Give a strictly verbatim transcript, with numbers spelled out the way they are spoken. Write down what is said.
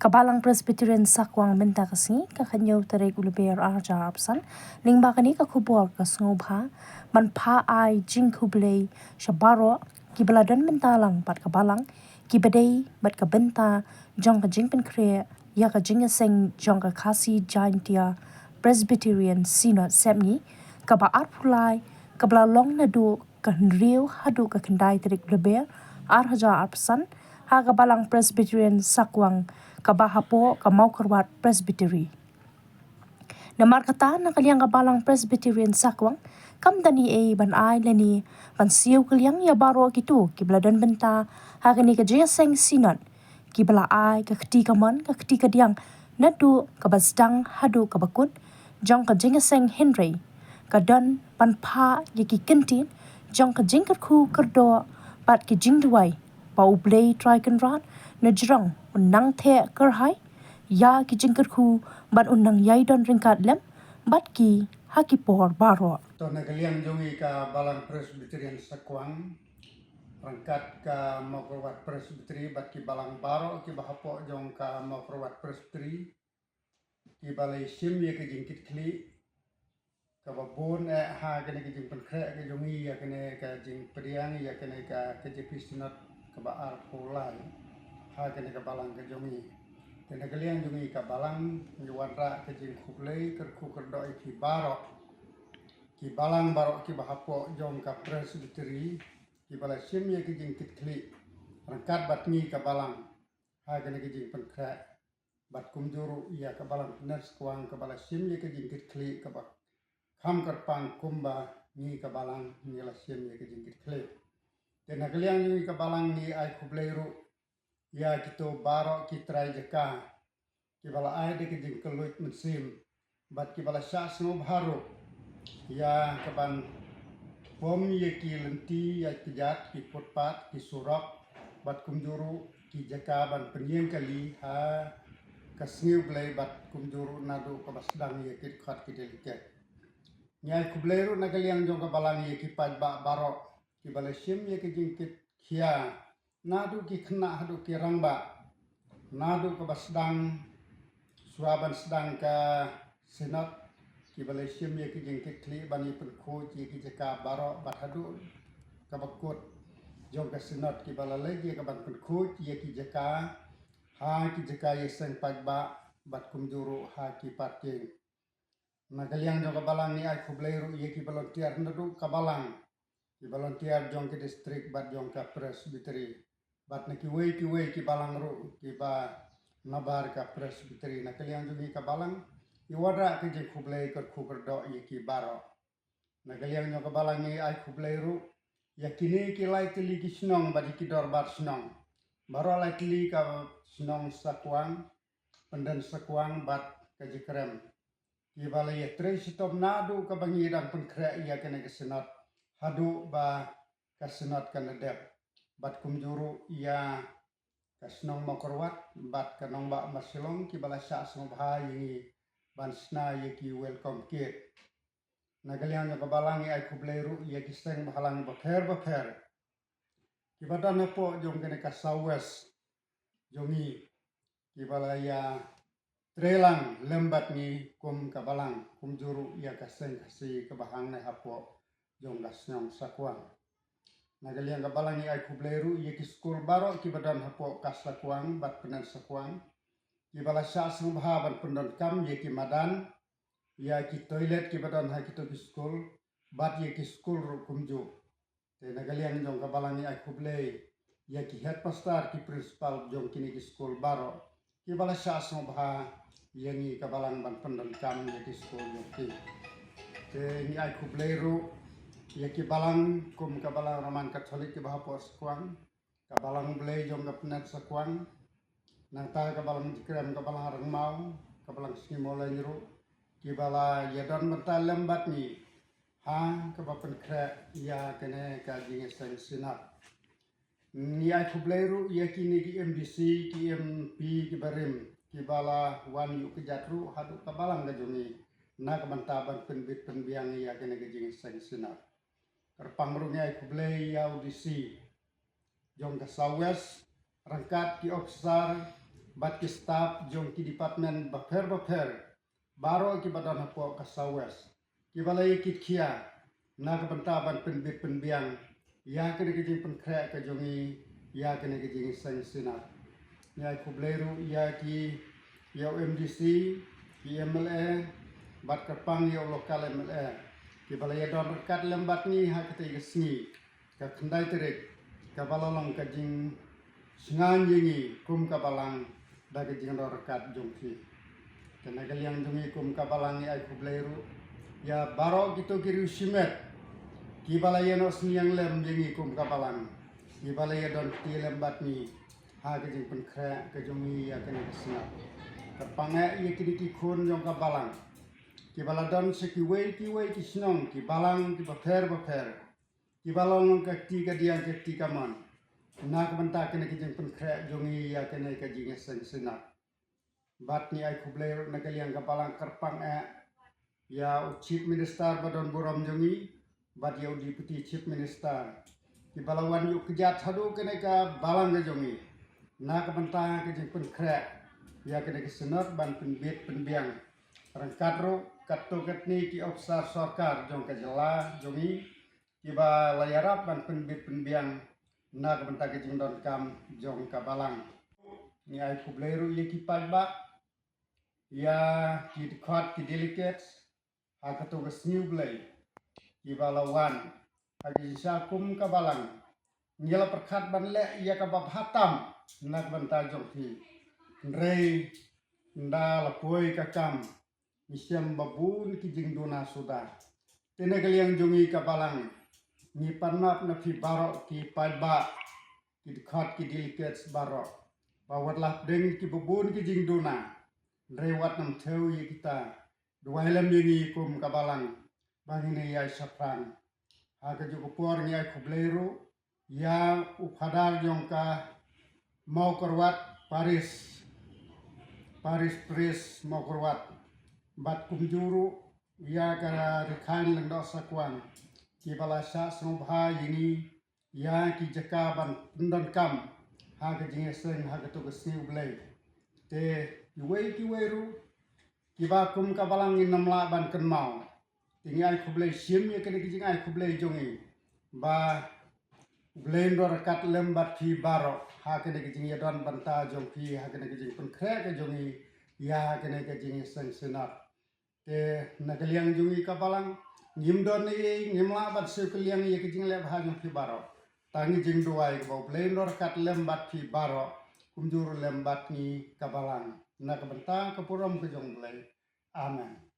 Ka Balang Presbyterian Sakwang mynta ka sngi, ka khathynñiew tarik u Lber ar hajar arphew san, lyngba kane ka khubor ka sngewbha ban phah ai jingkhublei sha baroh kiba la don bynta lang bad ka Balang, kiba dei bad ka bynta jong ka jingpynkhreh ïa ka jingïaseng jong ka Khasi Jaintia Presbyterian Synod Sepngi kaba arphew lai, kaba la long naduh ka hynriew haduh ka khyndai tarik Lber ar hajar arphew san, ha ka Balang Presbyterian Sakwang kaba hapoh ka Mawkyrwat Presbytery. Namar kata, na ka liang ka Balang Presbyterian Sakwang kam don ei ei ban ai lane ban siew kylliang ïa baroh kito kiba la don bynta ha kane ka jingïaseng Synod, kiba la ai ka kti kamon ka kti kadiang naduh kaba sdang haduh kaba kut jong ka jingïaseng, hynrei ka don ban phah ïa ki kyntien jong ka jingkyrkhu kyrdoh bad ki jingduwai ba U Blei Trai Kynrad na jrong un nang theh kyrhai ïa ki jingkyrkhu bad un nang ïai don ryngkat lem bad ki ha ki por baroh. To, na ka liang jong ngi ka Balang Presbyterian Sakwang, ryngkat ka Mawkyrwat Presbytery bad ki balang baroh kiba hapoh jong ka Mawkyrwat Presbytery, kiba la shim ïa ka jingkitkhlieh kaba bun eh ha kane ka jingpynkhreh ka jong ngi ïa kane ka jingpdiang ïa kane ka K J P Synod kaba arphew lai ha kane ka balang ka jong ngi. Te na ka liang jong ngi ka balang, ngi wanrah ka jingkhublei kyrkhu kyrdoh ïa phi baroh, ki balang baroh kiba hapoh jong ka Presbytery, kiba la shim ïa ka jingkitkhlieh ryngkat bad ngi ka balang ha kane ka jingpynkhreh, bad kumjuh ruh ïa ka Balang Pyndensakwang kaba la shim ïa ka jingkitkhlieh kaba kham kyrpang kumba ngi ka balang ngi la shim ïa ka jingkitkhlieh. Te na ka liang jong ngi ka balang ngi ai khublei ruh ïa kito baroh ki trai jaka kiba la ai da ka jingkylluid mynsiem bad kiba la shah sngewbha ruh ïa kaban pom ïa ki lynti ïa ki jait, ki footpath, ki surok, bad kumjuh ruh ki jaka ban pynïeng kali ha ka sngi U Blei, bad kumjuh ruh naduh kaba sdang ïa ki dkhot ki delicate. Ngi ai khublei ruh na ka liang jong ka balang ïa ki paidbah baroh kiba la shim ïa ka jingkitkhia, naduh ki khynnah haduh ki rangbah, naduh kaba sdang, shuwa ban sdang ka Synod, kiba la shim ïa ka jingkitkhlieh ban ïa pynkhuid ïa ki jaka baroh, bad haduh kaba kut jong ka Synod, kiba la leit ïa kaban pynkhuid ïa ki jaka ha ki jaka ïaseng paidbah bad kumjuh ruh ha ki parking. Na ka liang jong ka balang ngi ai khublei ruh ïa ki volunteer naduh ka balang, ki volunteer jong ka district bad jong ka Presbytery, bad na kiwei kiwei ki balang ruh kiba nabar ka Presbytery. Na ka liang jong ngi ka balang, ngi wanrah ka jingkhublei kyrkhu kyrdoh ïa ki baroh. Na ka liang jong ka balang ngi ai khublei ruh ïa kine ki lai tylli ki shnong bad ïa ki dorbar shnong, baroh lai tylli ka shnong Sakwang, Pyndensakwang bad ka Jakrem, kiba la ïatrei shitom naduh kaba ngi dang pynkhreh ïa kane ka Synod haduh ba ka Synod kan da dep, bad kumjuh ruh ïa ka shnong Mawkyrwat bad ka nongbah Marshillong, kiba la shah sngewbha ïa ngi ban shna ïa ki welcome kit. Na ka liang jong ka balang ngi ai khublei ruh ïa ki seng bahalang bapher bapher kiba don hapoh jong kane ka South West jong ngi, kiba la ïatrei lang lem bad ngi kum ka balang, kumjuh ruh ïa ka seng Khasi kaba hangne hapoh jong ka shnong Sakwang. Na ka liang ka balang ngi ai khublei ruh ïa ki skul baroh kiba don hapoh ka Sakwang bad Pyndensakwang, kiba la shah sngewbha ban pyndonkam ïa ki madan, ïa ki toilet kiba don ha kito ki skul, bad ïa ki skul ruh kumjuh. Te na ka liang jong ka balang ngi ai khublei ïa ki headmaster, ki principal jong kine ki skul baroh, kiba la shah sngewbha ïa ngi ka balang ban pyndonkam ïa ki skul jong ki. Te ngi ai khublei ruh ïa ki balang kum ka balang Roman Catholic kiba hapoh Sakwang, ka balang Blei jong ka Pyndensakwang, nangta ka balang Jakrem, ka balang Rangmaw, ka balang Sngi Mawleng ruh, kiba la ïadon bynta lem bad ngi ha kaba pynkhreh ïa kane ka jingïaseng Synod. Ngi ai khublei ruh ïa kine ki M D C, ki M P kiba rim, kiba la wan ïuh kjat ruh haduh ka balang ka jong ngi na ka bynta ban pynbit pynbiang ïa kane ka jingïaseng Synod. Kyrpang ruh ngi ai khublei ïa u D C jong ka South West, ryngkat ki officer bad ki staff jong ki department bapher bapher baroh kiba don hapoh ka South West, kiba la ïa kit khia na ka bynta ban pynbit pynbiang ïa kane ka jingpynkhreh ka jong ngi ïa kane ka jingïaseng Synod. Ngi ai khublei ruh ïa ki, ïa u M D C, ki M L A, bad kyrpang ïa u local M L A, kiba la ïa don ryngkat lem bad ngi ha katei ka sngi, ka khyndai tarik, kaba la long ka jingshngaiñ ïa ngi kum ka balang da ka jingdon ryngkat jong phi. Te na ka liang jong ngi kum ka balang ngi ai khublei ruh ïa baroh kito ki riew shimet kiba la ïa noh synñiang lem ïa ngi kum ka balang, kiba la ïa don kti lem bad ngi ha ka jingpynkhreh ka jong ngi ïa kane ka Synod. Kyrpang eh ïa kine ki khun jong ka balang kiba la don sha kiwei kiwei ki shnong, ki balang kiba pher bapher, kiba long ka kti kadiang ka kti kamon na ka bynta kane ka jingpynkhreh jong ngi ïa kane ka jingïaseng Synod. Bad ngi ai khublei ruh na ka liang ka balang, kyrpang eh ïa u Chief Minister ba don burom jong ngi bad ïa u Deputy Chief Minister, kiba la wan ïuh kjat haduh kane ka balang ka jong ngi na ka bynta ka jingpynkhreh ïa kane ka Synod ban pynbit pynbiang. Ryngkat ruh katto katne ki ophisar sorkar jong ka jylla jong ngi, kiba la ïarap ban pynbit pynbiang na ka bynta ka jingdonkam jong ka balang. Ngi ai khublei ruh ïa ki paidbah, ïa ki dkhot ki delegates ha kato ka sngi U Blei, kiba la wan ha ka jingshisha kum ka balang. Ngi la pyrkhat ban leh ïa kaba bha tam na ka bynta jong phi, hynrei ynda la poi ka kam ngi shem ba bun ki jingduna suda. Te na ka liang jong ngi ka balang, ngi pan map na phi baroh ki paidbah, ki dkhot ki delegates baroh, ba wat la hapdeng kiba bun ki jingduna, hynrei wat nym thew ïa kita, duwai lem ïa ngi kum ka balang ba ngin ïai shaphrang. Ha kajuh ka por ngi ai khublei ruh ïa u Phadar jong ka Mawkyrwat Parish, Parish Priest Mawkyrwat, bad kumjuh ruh ïa ka Rikhain Lyngdoh Sakwang, kiba la shah sngewbha ïa ngi ïa ki jaka ban pyndonkam ha ka jingïaseng ha kato ka sngi U Blei. Te kiwei kiwei ruh kiba kum ka balang ngin nym lah ban kynmaw, te ngi ai khublei shim ïa kane ka jingai khublei jong ngi, ba U Blei un don ryngkat lem bad phi baroh ha kane ka jingïadon bynta jong phi ha kane ka jingpynkhreh ka jong ngi ïa kane ka jingïaseng Synod. Te na ka liang jong ngi ka balang, ngim don ei ei, ngim lah ban siew kylliang ïa ka jingleh bha jong phi baroh. Tang ngi jingduwai kaba U Blei un don ryngkat lem bad phi baroh, kumjuh ruh lem bad ngi ka balang, na ka bynta ka burom ka jong U Blei. Amen.